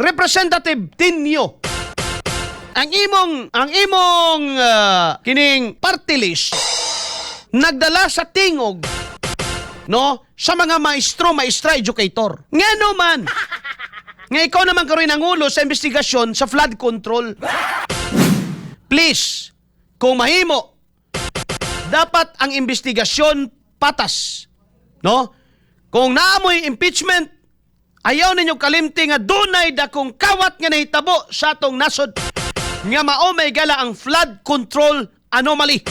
Representative Tinio, ang imong kining party list nagdala sa tingog, no, sa mga maestro, maestra, educator. Ngano man nga ikaw naman karon nangulo sa investigasyon sa flood control? Please, kung mahimo, dapat ang investigasyon patas, no? Kung naamoy impeachment, ayaw ninyo kalimti nga dunay dakong kawat nga nahitabo sa atong nasod nga mao may gala ang flood control anomaly.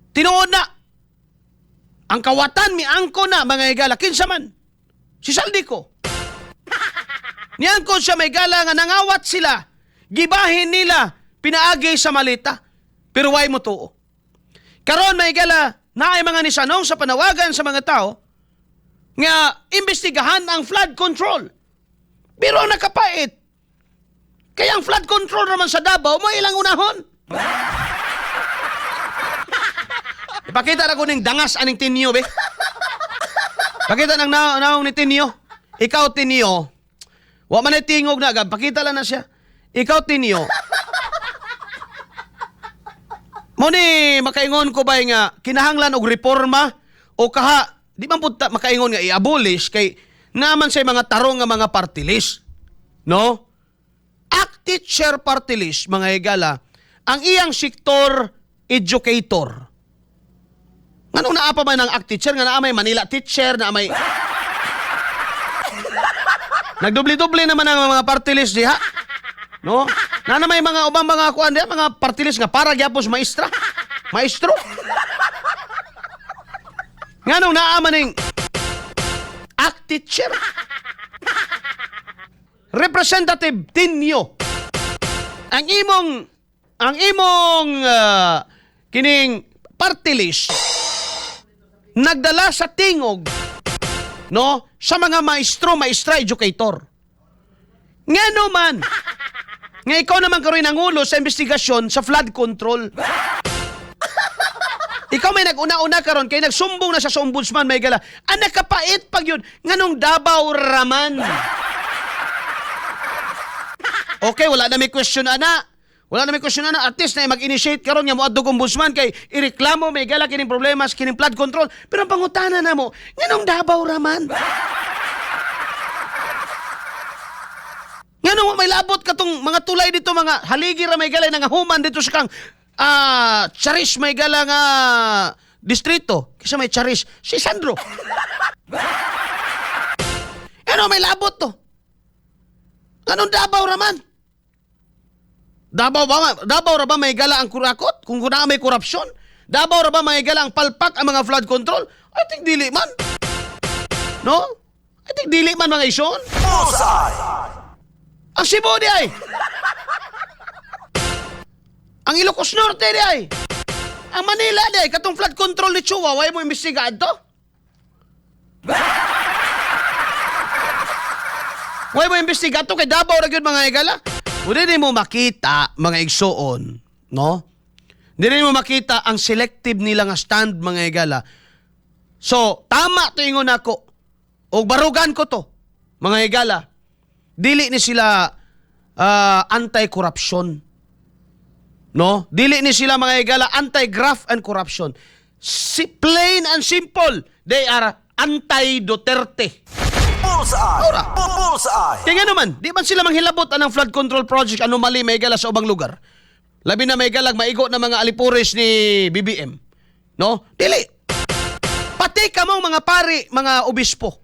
Tinuod na ang kawatan miangko na, mga higala. Kinsa man si Zaldy Co, niangko siya may gala nga nangawat sila, gibahin nila pinaagi sa malita, pero way mo tuo. Karon, may gala, naay mga nisanong sa panawagan sa mga tao nga imbestigahan ang flood control. Pero ang nakapait, kaya ang flood control naman sa Davao, may ilang unahon. Ipakita na ko ning dangas aning Tinio, be. Pakita ng naong ni Tinio. Ikaw, Tinio, wa man ay tingog na agad. Pakita lang na siya. Ikaw, Tinio. Mo ni makaingon ko ba nga kinahanglan og reforma o kaha di man pud ta makaingon nga i-abolish kay naman sa mga tarong nga mga party list. No? Act teacher party list, mga higala, ang iyang sektor educator. Nganong naa pa man ang act teacher nga naa may Manila teacher, naa may nagdubli-dubli naman ang mga party list diha. No? Na may mga ubang mga kuan diha, mga party list nga para gyapon sa maestra. Maestro. Nganong naa man ning act teacher? Representative Tinio, ang imong kining party list nagdala sa tingog, no, sa mga maestro, maestra, educator. Ngano man nga ikaw naman karon nangulo sa investigasyon sa flood control? Ikaw may nag-una-una karon kay nagsumbong na siya sa ombudsman, may gala. Ang nakapait pag yun, nganong Davao raman? Okay, wala na may question ana. Wala na may question ana. At least na mag-initiate karon nga moadto ombudsman kay ireklamo may gala kining problema sa kining flood control. Pero ang pangutana na mo, nganong Davao raman? Nganong may labot katong mga tulay dito, mga haligi ra may gala nga human dito sa kang Charis may gala nga distrito. Kasi may Charis si Sandro. Ano may labot to? Anong Davao raman? Davao ra ba may gala ang kurakot? Kung kuna may korupsyon? Davao ra ba may gala ang palpak ang mga flood control? I think dili man. No? I think dili man, mga ison. Bullseye! Ang Cebu di ay. Ang Ilocos Norte di ay. Ang Manila di ay. Katong flood control ni Chua, way mo imbestigaan to? Way mo imbestigaan to kay Davao ra gyud, mga higala. Udi mo makita, mga igsuon, no? Dili mo makita ang selective nila nga stand, mga higala. So, tama to ingon nako. Og barugan ko to, mga higala. Dili ni sila anti-corruption. No? Dili ni sila, mga higala, anti-graft and corruption. Si plain and simple, they are anti-Duterte. Bullseye! Ora. Bullseye! Kaya nga naman, di man sila manghilabot anang flood control project anomaly may gala sa ubang lugar. Labi na may galag maigo na mga alipores ni BBM. No? Dili. Pati kamong mga pari, mga obispo.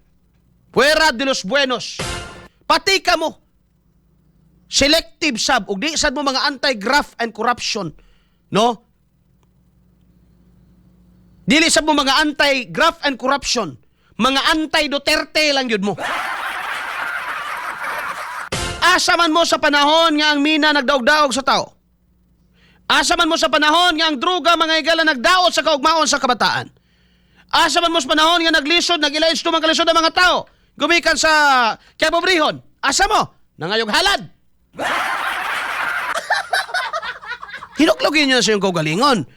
Puera de los buenos. Pati kamo. Selective sab ug di sad mo mga anti-graft and corruption. No? Dili sab mo mga anti-graft and corruption. Mga anti-Duterte lang yun mo. Asa man mo sa panahon nga ang mina nagdaog-daog sa tao? Asa man mo sa panahon nga ang droga, mga higala, nagdaot sa kaugmaon sa kabataan? Asa man mo sa panahon nga naglisod, nag-ilaits tumang kalisod ang mga tao gumikan sa kapobrehon? Asa mo? Nangayog halad. Hinuklogin nyo na sa iyong kaugalingon.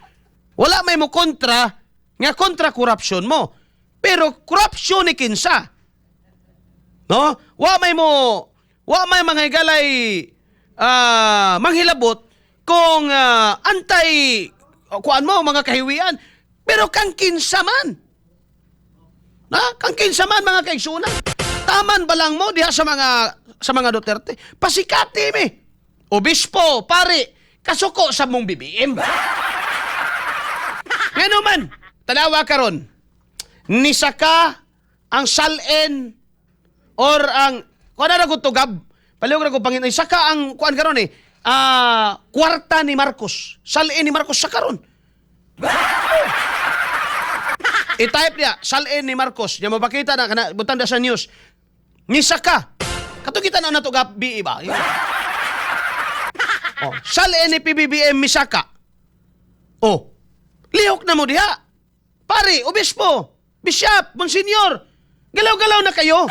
Wala may mo kontra nga kontra corruption mo. Pero corruption ni kinsa. No? Wa Wa may mga higalay manghilabot kung antay kuan mo mga kahiwian pero kang kinsa man. Na, kang kinsa man mga kaigsunan. Taman ba lang mo diha sa mga Duterte? Pasikati mi. Obispo, pare, kasuko sa mong BBM. Ngano man, tanawa karon. Nisaka ang SALN or ang kuan na ko tugab. Palihog ra ko pangin saka ang kuan karon eh. Kwarta ni Marcos. SALN ni Marcos sa karon. I-type niya, SALN ni Marcos. Nya mapakita na kana butang sa news. Nisaka. Kato kita na nato gab BE ba? Oh, SALN ni PBBM misaka. Oh. Lihok na mo diha. Pare, obispo, bishop, monsignor, galaw-galaw na kayo.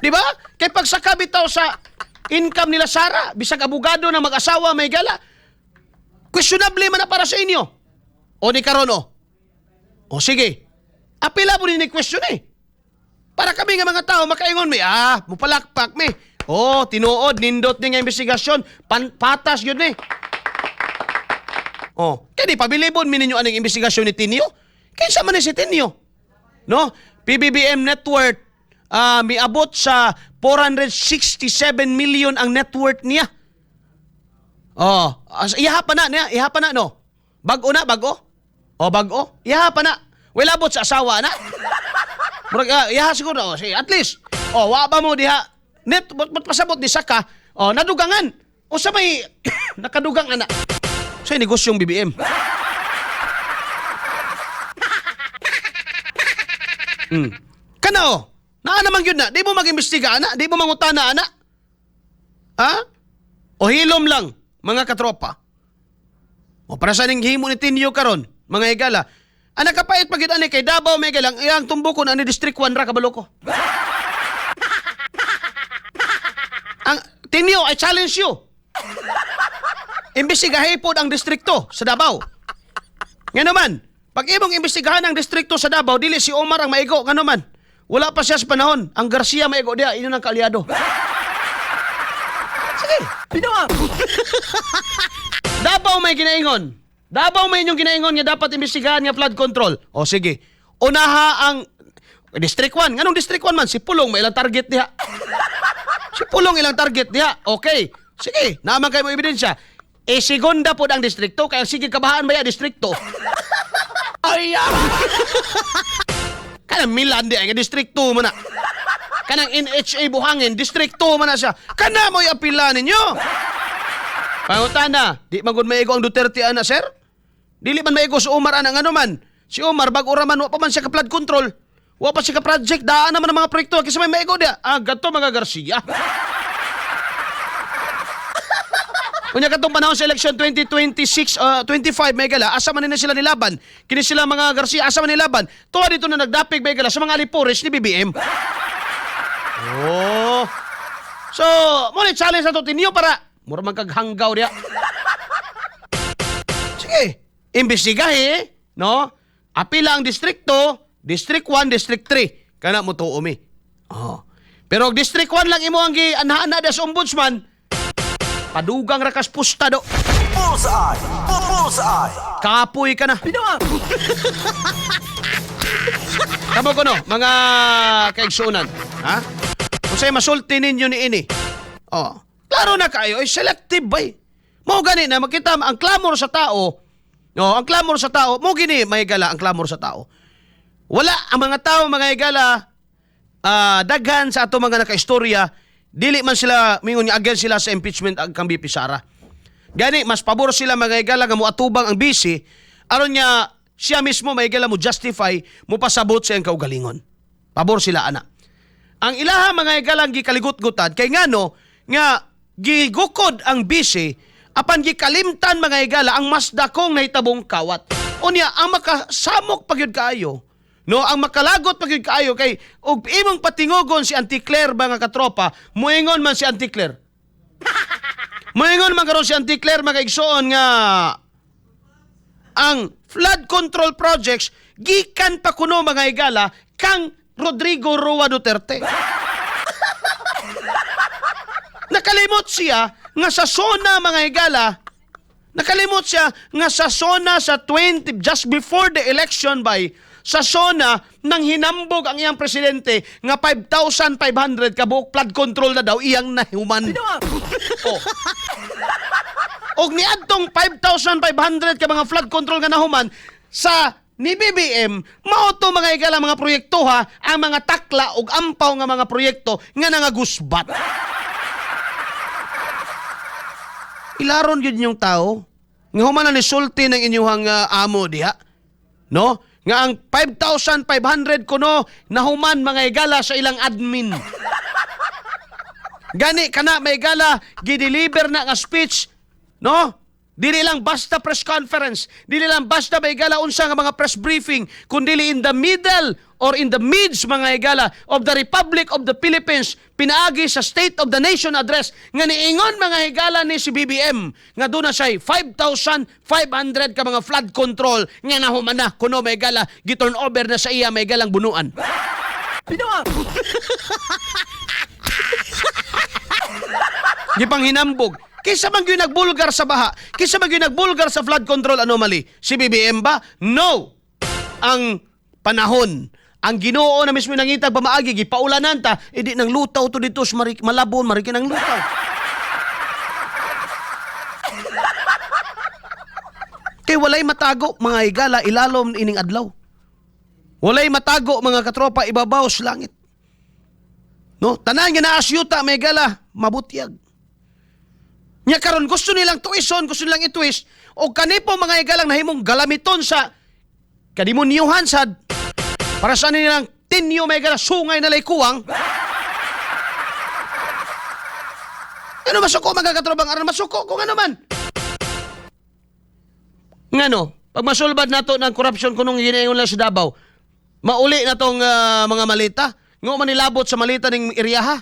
Di ba? Kay pagsaka bitaw sa income nila Sara, bisag abogado na mag-asawa may gala. Questionable man na para sa inyo. O di karon o. O sige. Apila mo ni question eh. Para kami nga mga tao makaingon mi, mupalakpak mi. Oh, tinuod nindot ni nga investigasyon, patas yun eh. Oh, kani pabilibon mi ninyo aning investigasyon ni Tinio? Kinsa man ni si Tinio? No? PBBM net worth miabot sa 467 million ang net worth niya. Oh, iha pa na niya, iha pa na no. Bag-o na, bag-o. Oh, bag-o. Iha pa na. Wala abot sa asawa na. Murag iha siguro oh, sige, at least. Oh, wa ba mo diha? Net but pasabot ni saka. Oh, nadugangan. Usa may nakadugang ana. Sa negosyong BBM. Kana oh. Naa naman yun na. Di mo mag-imbestiga ana, di mo mangutana ana. Ha? O hilom lang mga katropa. O para sa ning himo ni Tinio karon, mga higala. Ana kapait pagid ani kay Davao may galang iyang tumbukon ani District 1 ra kabalo ko. Ang Tinio, I challenge you. Imbestigahi pod ang distrikto sa Davao. Nga naman, pag imong imbestigahan ang distrikto sa Davao, dili si Omar ang maigo. Nga naman, wala pa siya sa panahon. Ang Garcia maigo diya, inyo ng kaalyado. Sige. Pinoa! Davao may ginaingon. Davao may inyong ginaingon nga dapat imbestigahan nga flood control. O sige. Unaha ang District 1. Nganong District 1 man? Si Pulong may ilang target diha. Si Pulong ilang target diha. Okay. Sige, naman kayo mo ebidensya. E segunda po ang distrikto kaya sige kabahaan ba ya distrikto? Ay! ah! Kanang Milan di ay nga distrikto man na. Kanang NHA Buhangin, distrikto man na siya. Kana mo'y apila ninyo. Pangutana, di man gud maigo ang Duterte ana, sir? Dili man maigo si Omar ana ngano man. Si Omar bag ora man wa pa man siya ka flood control. Wa pa siya ka project, daan naman ang mga proyekto kasi may maigo dia. Ah, gadto mga Garcia. Unya katong panahon sa election 2026, 25 may gala, asa man nila sila nilaban? Kini sila mga Garcia, asa man nilaban? Tuwa dito na nagdapig may gala sa mga alipores ni BBM. Oh. So, mo ni challenge na to tinyo para mura man kag hanggaw diya. Sige, imbestigahe, no? Apila ang distrikto, District 1, District 3. Kana mo tuo mi. Oh. Pero og District 1 lang imo ang gi-anha-anha sa ombudsman, padugang rakas pusta do. Bullseye! Bullseye! Kapoy ka na. Pinoa! Kamo ko no, mga kaigsuonan, ha? Unsay masulti ninyo ni ini? Oh, klaro na kayo, ay selective bay. Mao gani na makita ang clamor sa tao. No, ang clamor sa tao, mo gini may gala ang clamor sa tao. Wala ang mga tao mga higala daghan sa ato mga nakaistorya, dili man sila mingon nga against sila sa impeachment ang kang BP Sara. Gani mas pabor sila mga higala nga moatubang ang bisi aron nga siya mismo may higala mo justify mo pasabot sa iyang kaugalingon. Pabor sila ana. Ang ilaha mga higalang gikaligot-gutan kay ngano nga gigukod ang bisi apan gikalimtan mga higala ang mas dakong nahitabong kawat. Unya ang makasamok pagyud kaayo, no, ang makalagot pagyud kaayo kay og imong patingogon si Auntie Claire mga katropa, muingon man si Auntie Claire. Muingon man karon si Auntie Claire mga igsoon nga ang flood control projects gikan pa kuno mga higala kang Rodrigo Roa Duterte. Nakalimot siya nga sa SONA, mga higala, nakalimot siya nga sa SONA sa 20, just before the election by sa SONA nang hinambog ang iyang presidente nga 5,500 ka buok flood control na daw iyang nahuman. Oh. Og niadtong 5,500 ka mga flood control nga nahuman sa ni BBM, mao to, mga higala, mga proyekto ha, ang mga takla ug ampaw nga mga proyekto nga nangagusbat. Ilaron yun yung tao. Nga human na nisulti ng inyuhang amo diha. No? Nga ang 5,500 kuno nahuman, mga higala, sa ilang admin. Gani kana may gala gideliver na nga speech, no? Dili lang basta press conference, dili lang basta may gala unsa nga mga press briefing, kundi in the middle or in the midst, mga higala, of the Republic of the Philippines, pinaagi sa State of the Nation Address nga niingon, mga higala, ni si BBM nga doon na siya 5,500 ka mga flood control nga nahuman na kuno, may gala, giturn over na sa iya may galang bunuan. Binawa! Gipanghinambog. Kinsa man gyud nagbulgar sa baha? Kinsa man gyud nagbulgar sa flood control anomaly? Si BBM ba? No. Ang panahon. Ang Ginoo na mismo nangitag pamaagi gipaulanan ta, idi nang lutaw to dito sa Marik Malabon, Marikina nang lutaw. Kay walay matago, mga higala, ilalom ining adlaw. Walay matago, mga katropa, ibabaw sa langit. No, tanan nga naa sa yuta, may gala, mabutyag. Nya karon gusto nilang tuison, gusto nilang itwist o kanipo, mga higalang, nahimong galamiton sa kadimonyohan sad para sa nilang tinyo, may gala, sungay na lay kuwang. Ano masuko, mga katrobang aron masuko kung ano man. Ngano, pag masulbad nato ng corruption kunong ginaingon lang sa Davao, mauli na tong mga malita. Ngo manilabot sa malita ning iriyaha.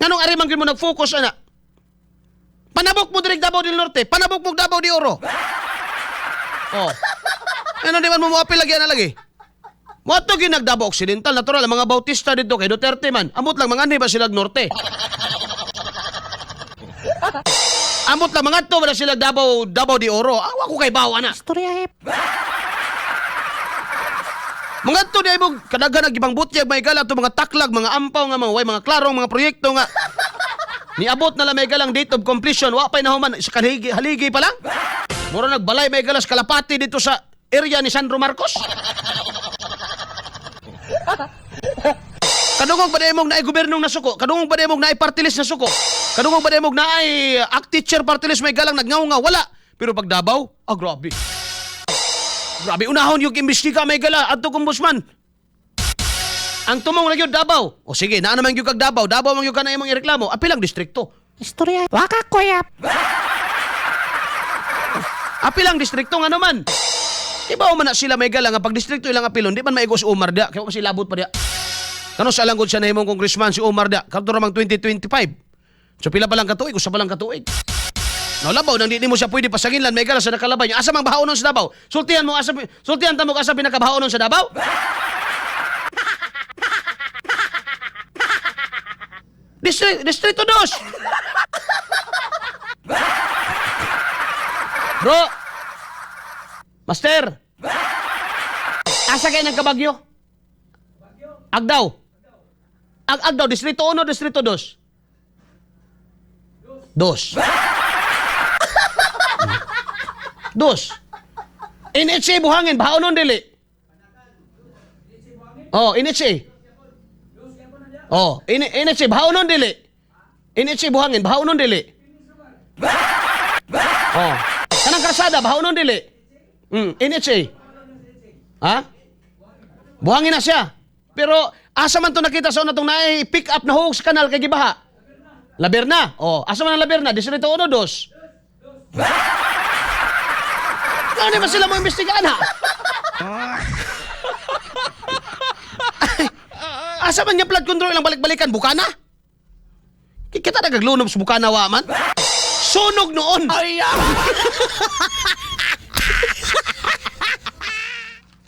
Nganong ari man gyud mo nag-focus ana? Panabok mo direk Davao del Norte, panabok mo Davao de Oro. Oh. Ano di man mo moapil lagi ana lagi? Mo gyud nag Davao Occidental, natural ang mga Bautista dito kay Duterte man. Amot lang mga ba sila Norte. Amot lang mga to ba sila Davao Davao de Oro. Awa ko kay bawa na. Istorya hep. Mga to di mo kadaghan ang gibang butyag, may gala to mga taklag, mga ampaw nga mga way mga klarong mga proyekto nga niabot na lang may galang date of completion, wa pay nahuman sa kaligi, haligi pa lang. Mura nagbalay may galas kalapati dito sa area ni Sandro Marcos. Kadungog ba mong naay gobyernong nasuko? Kadungog ba mong naay party list nasuko? Kadungog ba mong naay act teacher party list may galang nagngaw nga wala? Pero pag Davao, ah, grabe. Grabe unahon yung imbestiga may gala adto ombudsman. Ang tumong ra gyud Davao. O sige, naa naman gyud kag Davao. Davao man gyud ka na imong ireklamo. Apilang distrikto? Istorya. Waka kuya. Apilang distrikto nga naman. Ibaw man na sila may gala nga pag distrikto ilang apilon, di man maigo si Omar dia. Kaya kasi labot pa dia. Kano sa langgod siya nahimong congressman si Omar dia. Kadto ramang 2025. So pila pa lang katuig, usa pa lang katuig. No labaw nang di mo siya pwede pasanginlan may gala sa nakalabay niya. Asa mang bahaonon sa Davao? Sultihan mo asa, sultihan ta mo asa pinakabahaonon sa Davao? Distrito 2. Bro. Master. Asa kayo ng kabagyo? Agdaw. Agdaw, Distrito 1, Distrito 2. Dos. Dos. NHA buhangin, bahaonon dili. Oh, NHA. Oh, NHA bahaonon dili. NHA buhangin, bahaonon dili. Oh. Kanang kalsada, bahaonon dili. NHA. Ha? Buhangin na siya. Pero asa man to nakita sa una tong naay pick up na hug sa kanal kay gibaha? Laberna. Oh, asa man ang Laberna? Distrito 1, 2. Ano man sila mo imbestigaan ha? Ay, asa man nga flood control ilang balik-balikan? Bukana? Kita nagaglunob sa bukana wa man. Sunog noon. Ay!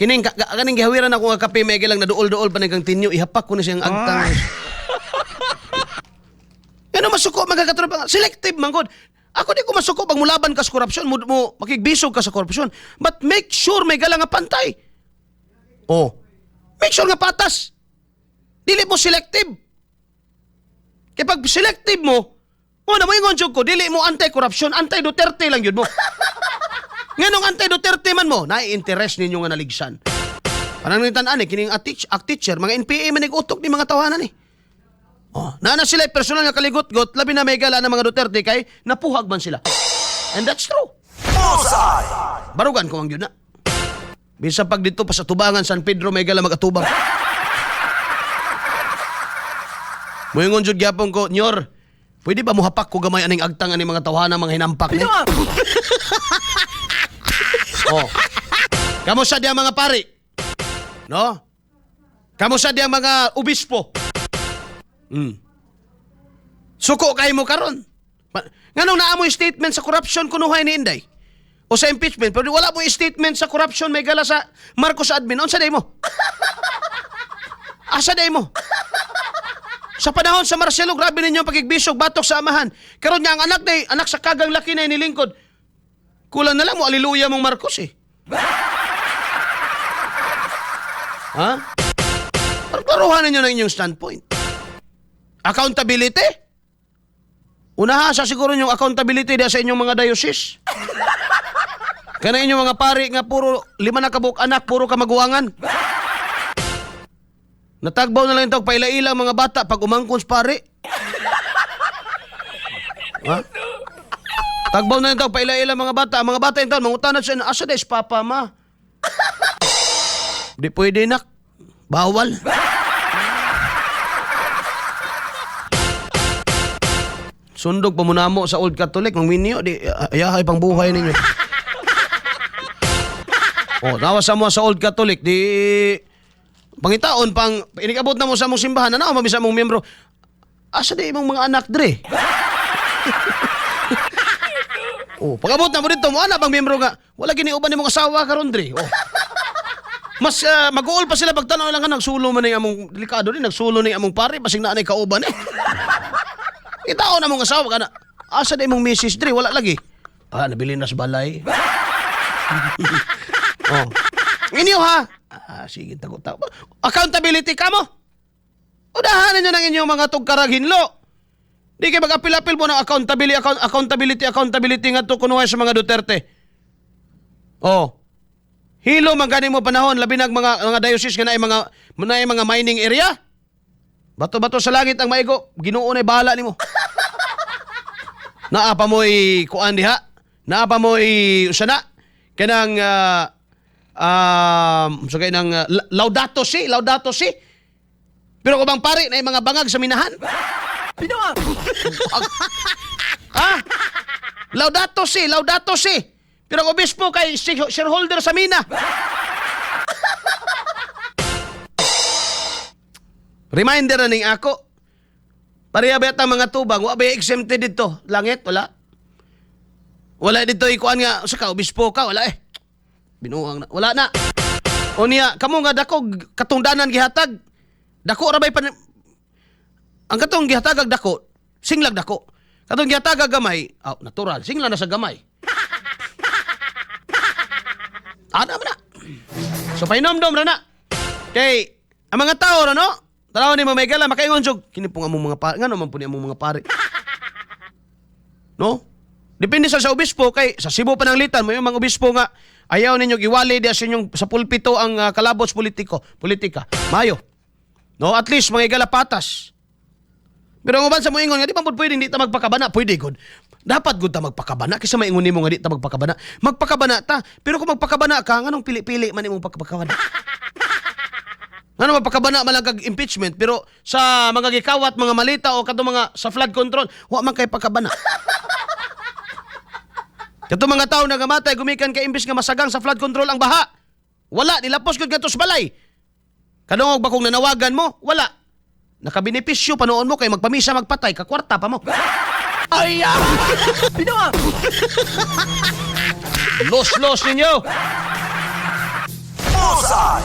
Kining kaning gihawiran ako nga kape may lang naduol-duol pa kang tinyo, ihapak ko na siyang agtang. Ngano masuko magkakatropa? Selective man gud. Ako di ko masuko pag mulaban ka sa korupsyon, mo makigbisog ka sa korupsyon. But make sure may gala nga pantay. Oh. Make sure nga patas. Dili mo selective. Kay pag selective mo, mo na mo ingon jud ko, dili mo anti-corruption, anti-Duterte lang yun mo. Nganong anti-Duterte man mo, nai-interest ninyo nga naligsan. Parang nitan-an eh, kining teacher, mga NPA man utok ni mga tawanan eh. Oh, naa na sila personal nga kaligot-got, labi na may gala ng mga Duterte kay napuhag man sila. And that's true. Barugan ko ang yun na. Bisan pag dito pa sa tubangan San Pedro may gala mag-atubang. Moingon jud gyapon ko, "Nyor, pwede ba muhapak ko gamay aning agtang aning mga tawhana mga hinampak ni?" Oh. Kamo sa diya mga pari. No? Kamo sa diya mga obispo. Suko kay mo karon. Nganong naa mo statement sa corruption kunuhay ni Inday? O sa impeachment, pero wala mo statement sa corruption may gala sa Marcos admin. Unsa day mo? Asa day mo? Sa panahon sa Marcelo, grabe ninyo ang pakigbisog, batok sa amahan. Karon nga ang anak day, anak sa kagang laki na inilingkod. Kulang na lang mo, aliluya mong Marcos eh. Ha? Pero klaruhan ninyo ng inyong standpoint. Accountability? Unaha sa siguro yung accountability diya sa inyong mga diocese. Kana inyong mga pari nga puro 5 na kabuk anak, puro kamaguangan. Natagbaw na lang ito, paila-ila ang mga bata pag umangkon sa pari. Ha? Tagbaw na lang ito, paila-ila ang mga bata. Ang mga bata yung taon, mangutanad siya, asa des papa ma? Di pwede nak. Bawal. Sundog pa muna mo sa Old Catholic, mang minyo, di, ayahay pang buhay ninyo. Oh, nawa sa mo sa Old Catholic, di pangitaon pang inikabot na mo sa mong simbahan, na mabisa mong miyembro. Asa di imong mga anak dre? Oh, pagabot na mo dito mo anak pang miyembro nga, wala gini uban nimong asawa karon dre. Oh. Mas mag-uol pa sila pagtanaw lang ka nagsulo man ni among delikado ni nagsulo ni among pare basig naa nay kauban eh. Itaon na mong asawa kana. Asa di imong misis dre wala lagi. Ah, nabili na sa balay. Oh. Inyo ha. Ah, sige tago tago. Accountability ka mo. Unahan ninyo ng inyong mga tugkarag hinlo. Di kay mag-apil-apil mo ng accountability, accountability, accountability nga to kunuhay sa mga Duterte. Oh. Hilo man gani mo panahon labi nag mga diocese nga naay mga mining area. Bato-bato sa langit ang maigo, Ginoo na bahala nimo. Naa pa mo'y kuan diha. Naa pa mo'y usa na kanang sa kay nang Laudato Si, Laudato Si. Pero kung bang pare na mga bangag sa minahan. Ha? Laudato Si, Laudato Si. Pero ang obispo kay shareholder sa mina. Reminder na ning ako. Pareha ba ang mga tubang? Wa ba exempted dito? Langit? Wala. Wala dito ikuan nga sa ka obispo ka wala eh. Binuang na. Wala na. O niya, kamo nga dako katungdanan gihatag. Dako ra bay pan ang katong gihatag dako, singlag dako. Katong gihatag gamay, oh, natural, singla na sa gamay. Ana man na. So painomdom ra na. Kay ang mga tao ra no, tanaw ni mo may gala makaingon jud kini pong among mga pare, ngano man po ni among mga pare. No? Depende sa obispo kay sa Cebu pananglitan mo yung mga obispo nga ayaw ninyo giwali diya sa inyong sa pulpito ang kalabot sa politiko, politika. Mayo. No, at least mga igala patas. Pero ang uban sa moingon nga di pa pud pwede hindi ta magpakabana, pwede gud. Dapat gud ta magpakabana kaysa maingon nimo nga di ta magpakabana. Magpakabana ta, pero kung magpakabana ka nganong pili-pili man imong pagpakabana? Ngano magpakabana man lang kag impeachment pero sa mga gikawat, mga malita o kadtong mga sa flood control, wa man kay pagkabana. Kadtong mga tawo nagamatay gumikan kay imbis nga masagang sa flood control ang baha. Wala nilapos gud kadto sa balay. Kadungog ba kung nanawagan mo? Wala. Nakabenepisyo pa noon mo kay magpamisa magpatay, kakwarta pa mo. Ay, ah! Binawa! Los-los ninyo. Bullseye!